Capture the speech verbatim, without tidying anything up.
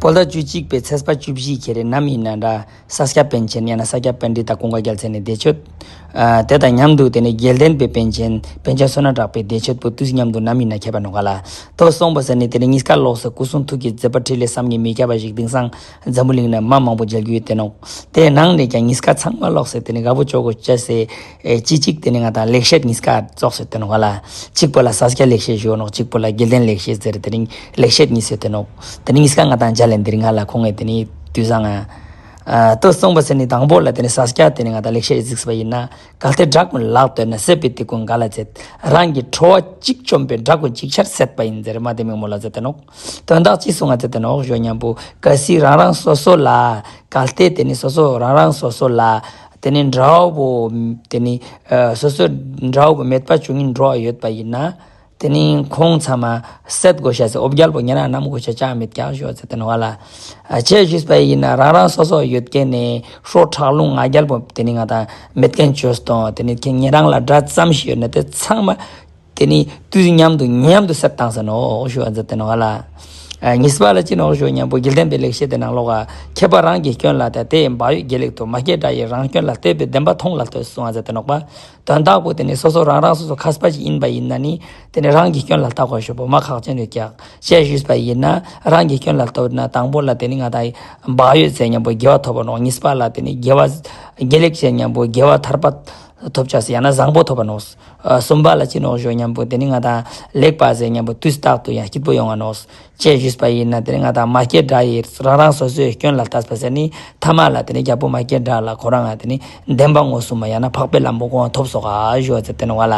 བོད་ཟླ་བཅུ་གཅིག་པའི་ཚེས་པ་བཅུ་བཞི་ཁེ་རེ་ནམ་ཡིན་ན་འདྲ། ས་སྐྱ་པཎ་ཆེན་ཡང་ན་ས་སྐྱ་པཎྜི་ཏ་ཀུན་དགའ་རྒྱལ་མཚན་ནས་བདེ་མཆོད། ཨ་དེ་དང་མཉམ་དུ་དེ་ནས་དགེ་ལྡན་པའི་པཎ་ཆེན་པཎ་ཆེན་བསོད་ནམས་གྲགས་པའི་བདེ་མཆོད་པོ་དུས་མཉམ་དུ་ནམ་ཡིན་ན་ཁེལ་བ་ནོག་ག་ལ། དོ་སོང་པ་ཟེར་ནས་དེ་ནས་གཉིས་ཀ་ལོགས་སུ་སྐུ་གསུང་ཐུགས་ཀྱི་མཛད་པ་འཕྲིན་ལས་བསམ་གྱིས་མི་ཁྱབ་པ་ཞིག་དེང་སང་འཛམ་བུ་གླིང་ན་མ་མང་པོ་མཇལ་རྒྱུ་ཡོད་དེ་ནོག། དེའི་ནང་ནས་ཀྱང་གཉིས་ཀ་ཚང་མ་ལོགས་སུ་དེ་ནས་དགའ་པོ་ཅོ་གོ་ཅེས་སེ། ཨེ་ཅི་ཅིག་དེ་ནས་ང་དང་ལེགས་བཤད་གཉིས་ཀ་རྫོགས་སེ་དེ་ནོག་ག་ལ། གཅིག་པོ་ལ་ས་སྐྱ་ལེགས་བཤད་ཞུ་ནོག། གཅིག་པོ་ལ་དགེ་ལྡན་ལེགས་བཤད་ཟེར་དེ་རིང་ལེགས་བཤད་གཉིས་ཟེར་དེ་ནོག། དེ་ནི་གཉིས་ཀ་ང་དང་མཇལ་ལེ་འདིར་ང་ལ་ཁོང་ངས་དེ་ནི་དུས་བཟང་ང་། ཨ་ལྟོས་སོང་པ་ཟེར་ནི་དང་པོ་ལ་དེ་ནི་ས་སྐྱ་དེ་ནི་ང་དང་ལེགས་བཤད་གཟིགས་པ་ཡིན་ན། གལ་ཏེ་དགྲ་ཀུན་ལག་གཏོད་ན། བསད་པའི་དེ་ཀུན་ག་ལ་བྱེད། རང་གི་ཁྲོ་བ་གཅིག་བཅོམ་པས། དགྲ་ཀུན་ཅིག་ཆར་བསད་པ་ཡིན་ཟེར་མ་དེ་མིང་མོ་ལ་ཟེར་དེ་ནོག། དོན་དག་ཅི་གསུང་ང་ཟེར་དེ་ནོག་ཞོ་མཉམ་པོ་གལ་སྲིད་རང་རང་སོ་སོ་ལ། གལ་ཏེ་དེ་ནི་སོ་སོ་རང་རང་སོ་སོ་ལ། དེ་ནི་འདྲ་བོ་དེ་ནི་ཨ་སོ་སོ་འདྲ་བོ་མེད་པ་བྱུང་ཡིན་འགྲོ་བ་ཡོད་པ་ཡིན་ན། དེ་ནི་ཁོང་ཚང་མ་བསད་དགོས་ཤ་ཟེར། འོ་བརྒྱལ་པོ་ཉེ་རང་རྣམས་དགོས་ཤ་ཅང་མེད་ཀྱག་ཞོ་ཟེར་དེ་ནོག་ལ། ཨ་ཅེས་ཞུས་པ་ཡིན་ན་རང་རང་སོ་སོ་ཡོད་མཁན་ནི་ཧྲོ་ཁྲག་རླུང་ང་རྒྱལ་པོ་དེ་ནི་ང་དང་མེད་མཁན་བཅོས་དང་། དེ་ནི་ཁྱེད་ཉེ་རང་ལ་དགྲ་ཙམ་ཞིག་ཡོད་ན་དེ་ཚང་མ། དེ་ནི་དུས་མཉམ་དུ་མཉམ་དུ་བསད་བཏང་ཟེར་ནོག་ཞུ་བ་མཛད་དེ་ནོག་ལ། ཨ་གཉིས་པ་ལ་ཅི་ནོག་ཞུ་མཉམ་པོ་དགེ་ལྡན་པའི་ལེགས་བཤད་དེ་ནང་ལོག་ག། མཁས་པ་རང་གི་སྐྱོན་ལ་ལྟོས། དེ་ཡི་བག་ཡོད་དགེ་ལེགས་ཐོབ། མ་སྐྱེས་དགྲ་ཡིས་རང་སྐྱོན་ལ་ལྟོས་པས། བདེན་པ་མཐོང་ལ་ལྟོས་གསུང་བ་མཛད་དེ་ནོག་པ། དོན་དག་པོ་དེ་ནི་སོ་སོ་རང་རང་སོ་སོ་མཁས་པ་ཞིག་ཡིན་པ་ཡིན་ན་ནི། དེ་ནི་རང་གི་སྐྱོན་ལ་ལྟ་དགོས་ཞུ་བོ་མ་ཁག་ཅན་ཡོད་ཀྱག་ཅེས་ཞུས་པ་ཡིན་ན། རང་གི་སྐྱོན་ལ་ལྟོས་ན་དང་པོ་ལ་དེ་ནི་ང་དང་བག་ཡོད་ཟེར་མཉམ་པོ་དགེ་བ་ཐོབ་པ་ནོག། གཉིས་པ་ལ་དེ་ནི་དགེ་བ་དགེ་ལེགས་ཟེར་མཉམ་པོ་དགེ་བ་ཐར་པ་ཐོབ་ཆ་ཟེར་ཡང་ན་བཟང་པོ་ཐོབ་པ་ནོག། ཨ་གསུམ་པ་ལ་ཅི་ནོག་ཞུ་མཉམ་པོ་དེ་ནི་ང་དང་ལེགས་པ་ཟེར་མཉམ་པོ་དུས་རྟག་ཏུ་ཡང་སྐྱིད་པོ་ཡོང་བ་ནོག་ཅེས་ཞུས་པ་ཡིན་ན། དེ་ནི་ང་དང་མ་སྐྱེས་དགྲ་ཡིས་རང་རང་སོ་སོའི་སྐྱོན་ལ་ལྟོས་པ་ཟེར་ནི་ཐ་མ་ལ་དེ་ནི་རྒྱལ་པོ་མ་སྐྱེས་དགྲ་ལ་ཁོ་རང་ང་དེ་ནི་བདེན་པ་མངོན་སུམ་མ་ཡང་ན་འཕགས་པའི་ལམ་པོ་གོང་ཐོབ་སོག་ག་ཞུ་བ་ཟེར་དེ་ནོག་ལ།